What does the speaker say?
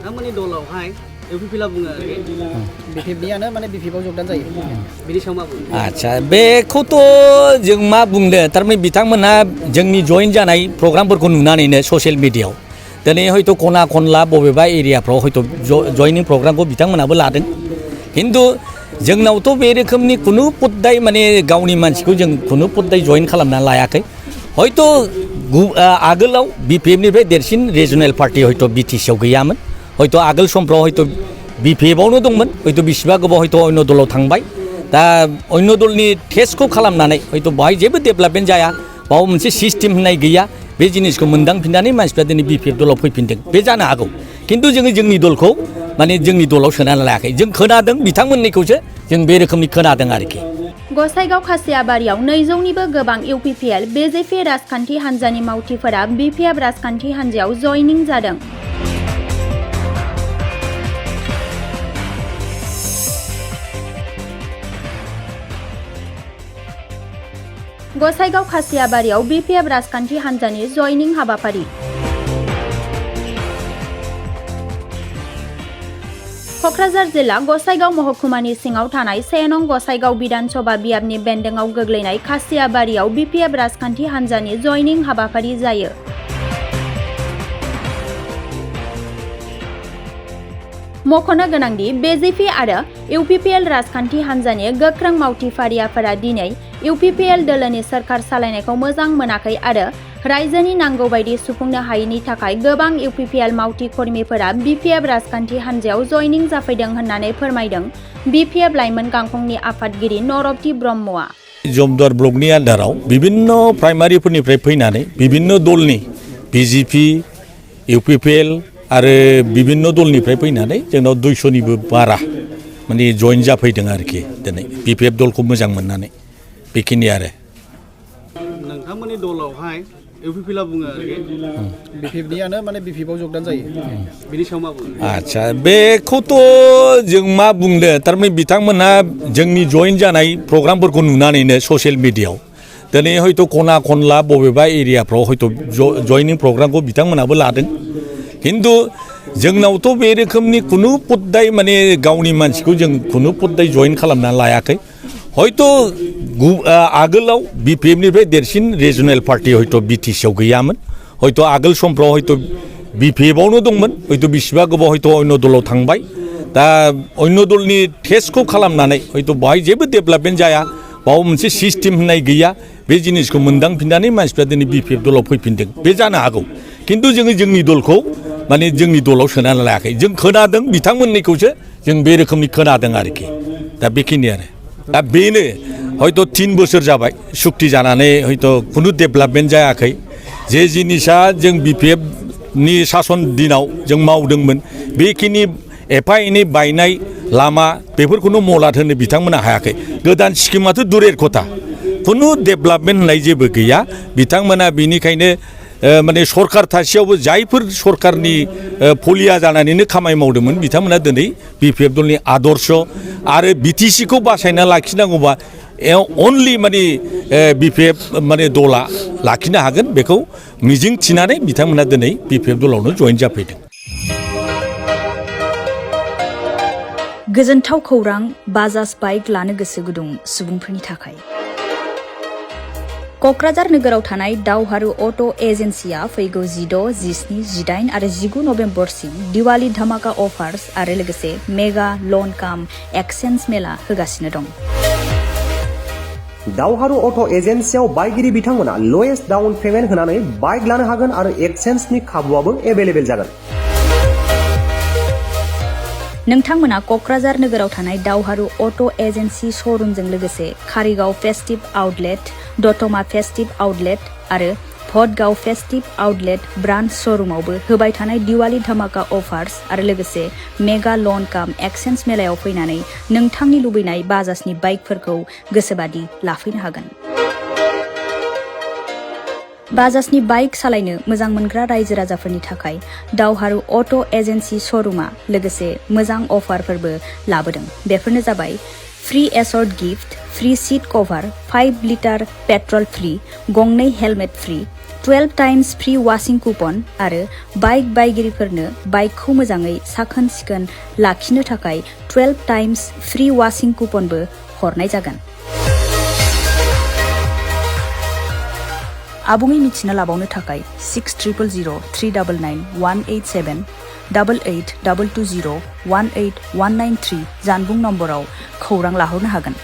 नोंथांमोननि दलावहाय इउपिपिएलआ बुङो बिपिएफनियानो माने बिपिएफआव जगदान जायो बिनि सायाव मा बुङो आच्छा बेखौथ' जों मा बुंनो थारमाने बिथांमोनहा जोंनि जइन जानाय प्रग्रामफोरखौ नुनानैनो ससियेल मिडियायाव दिनै हयथ' खना खनला बबेबा एरियाफ्राव हयथ' जइनिं प्रग्रामखौ बिथांमोनाबो लादों खिन्थु जोंनावथ' बे रोखोमनि खुनु पद्दाय माने गावनि मानसिखौ जों खुनु पद्दाय जइन खालामना लायाखै हयथ' आगोलाव बिपिएफनिफ्राय देरसिन रिजनेल पार्टि हयथ' बिटिसिआव गैयामोन हयथ' आगोल समफ्राव हयथ' बिपिएफआवनो दंमोन हयथ' बिसिबा गोबाव हयथ' अन्य दलाव थांबाय दा अन्य दलनि टेस्टखौ खालामनानै हयथ' बेवहाय जेबो डेभेलपमेन्ट जाया बाव मोनसे सिस्टेम होननाय गैया बे जिनिसखौ मोनदांफिननानै मानसिफ्रा दिनै बिपिएफ दलाव फैफिनदों बे जानो हागौ खिन्थु जोङो जोंनि दलखौ माने जोंनि दलाव सोनानै लायाखै जों खोनादों बिथांमोननिखौसो जों बे रोखोमनि खोनादों आरोखि गसाइगाव खासियाबारियाव 200निबो गोबां इउपिपिएल बिजेपि राजखान्थि हान्जानि मावथिफोरा बिपिएफ राजखान्थि हान्जायाव जयनिं जादों गसाइगाव खासियाबारियाव बिपिएफ राजखान्थि हान्जानि जयनिं हाबाफारि क'क्राझार जिल्ला गसाइगाव महकुमानि सिङाव थानाय 1 नं गसाइगाव बिधानसभा बियाबनि बेन्दोङाव गोग्लैनाय खासियाबारियाव बिपिएफ राजखान्थि हान्जानि जयनिं हाबाफारि जायो मख'नो गोनांदि बिजेपि आरो इउपिपिएल राजखान्थि हान्जानि गोख्रों मावथि फारियाफोरा दिनै इउपिपिएल दोलोनि सोरखार सालायनायखौ मोजां मोनाखै आरो रायजोनि नांगौ बायदि सुफुंनो हायैनि थाखाय गोबां इउपिपिएल मावथि कर्मीफोरा बिपिएफ राजखान्थि हान्जायाव जयनिं जाफैदों होननानै फोरमायदों बिपिएफ लाइमोन गांखंनि आफादगिरि नरपति ब्रह्मआ जमदुवार ब्लकनि आन्दाराव बिभिन्न प्राइमारिफोरनिफ्राय फैनानै बिभिन्न दलनि बिजेपि इउपिपिएल आरो बिभिन्न दलनिफ्राय फैनानै जोंनाव 200निबो बारा माने जइन जाफैदों आरोखि दिनै बिपिएफ दलखौ मोजां मोननानै बेखिनि आरो नोंथांमोननि दलावहाय इउपिपिएलआ बुङो बिपिएफनियानो माने बिपिएफआव जगदान जायो बिनि सायाव मा बुङो आच्छा बेखौथ' जों मा बुंनो थारमाने बिथांमोनहा जोंनि जइन जानाय प्रग्रामफोरखौ नुनानैनो ससियेल मिडियायाव दिनै हयथ' खना खनला बबेबा एरियाफ्राव हयथ' जइनिं प्रग्रामखौ बिथांमोनाबो लादों खिन्थु जोंनावथ' बे रोखोमनि खुनु पद्दाय माने गावनि मानसिखौ जों खुनु पद्दाय जइन खालामना लायाखै हयथ' आगोलाव बिपिएफनिफ्राय देरसिन रिजनेल पार्टि हयथ' बिटिसिआव गैयामोन हयथ' आगोल समफ्राव हयथ' बिपिएफआवनो दंमोन हयथ' बिसिबा गोबाव हयथ' अन्य दलाव थांबाय दा अन्य दलनि टेस्टखौ खालामनानै हयथ' बेवहाय जेबो डेभेलपमेन्ट जाया बाव मोनसे सिस्टेम होननाय गैया बे जिनिसखौ मोनदांफिननानै मानसिफ्रा दिनै बिपिएफ दलाव फैफिनदों बे जानो हागौ खिन्थु जोङो जोंनि दलखौ माने जोंनि दलाव सोनानै लायाखै जों खोनादों बिथांमोननिखौसो जों बे रोखोमनि खोनादों आरोखि दा बेखिनि आरो दा बेनो हयथ' 3 बोसोर जाबाय सुक्ति जानानै हयथ' खुनु डेभेलपमेन्ट जायाखै जे जिनिसा जों बिपिएफनि सासन दिनाव जों मावदोंमोन बेखिनि एफा एनै बायनाय लामा बेफोरखौनो मलाद होनो बिथांमोना हायाखै गोदान स्किमाथ' दुरेर खोथा खुनु डेभेलपमेन्ट होननाय जेबो गैया बिथांमोना बेनिखायनो माने सरकार थासेयावबो जायफोर सरकारनि फलिया जानानैनो खामानि मावदोंमोन बिथांमोना दिनै बिपिएफ दलनि आदर्श आरो बिटिसिखौ बासायना लाखिनांगौबा अनलि माने बिपिएफ माने दला लाखिनो हागोन बेखौ मिजिं थिनानै बिथांमोना दिनै बिपिएफ दलावनो जइन जाफैदों गोजोनथाव खौरां बाजाज बाइक लानो गोसो गुदुं सुबुंफोरनि थाखाय क'क्राझार नोगोराव थानाय दावहारु अट' एजेन्सिया फैगौ 16, 17, 18 आरो 19 नभेम्बरसिम दिवाली धमाका अफार्स आरो लोगोसे मेगा लन काम एक्सचेन्ज मेला होगासिनो दं दावहारु अट' एजेन्सियाव बायगिरि बिथांमोना लवेस्ट डाउन पेमेन्ट होनानै बाइक लानो हागोन आरो एक्सचेन्जनि खाबुआबो एभेलेबेल जागोन नोंथांमोना क'क्राझार नोगोराव थानाय दावहारु अट' एजेन्सि श'रुमजों लोगोसे कारिगाव फेस्टिभ आउटलेट दतमा फेस्टिभ आउटलेट आरो भटगाव फेस्टिभ आउटलेट ब्रान्च श'रुमावबो होबाय थानाय दिवाली धमाका अफार्स आरो लोगोसे मेगा लन काम एक्सचेन्ज मेलायाव फैनानै नोंथांनि लुबैनाय बाजाजनि बाइकफोरखौ गोसोबादि लाफैनो हागोन बाजाजनि बाइक सालायनो मोजां मोनग्रा रायजो राजाफोरनि थाखाय दावहारु अट' एजेन्सि श'रुमा लोगोसे मोजां अफारफोरबो लाबोदों बेफोरनो जाबाय free assured gift free seat cover 5 litre petrol free गंनै helmet free 12 times free washing coupon आरो बाइक बायगिरिफोरनो बाइकखौ मोजाङै साखोन सिखोन लाखिनो थाखाय 12 टाइम्स फ्री वाशिं कुपनबो हरनाय जागोन। आबुङै मिथिना लाबावनो थाखाय 60000399 187 88 220 18193 जानबुं नम्बराव खौरां लाहरनो हागोन।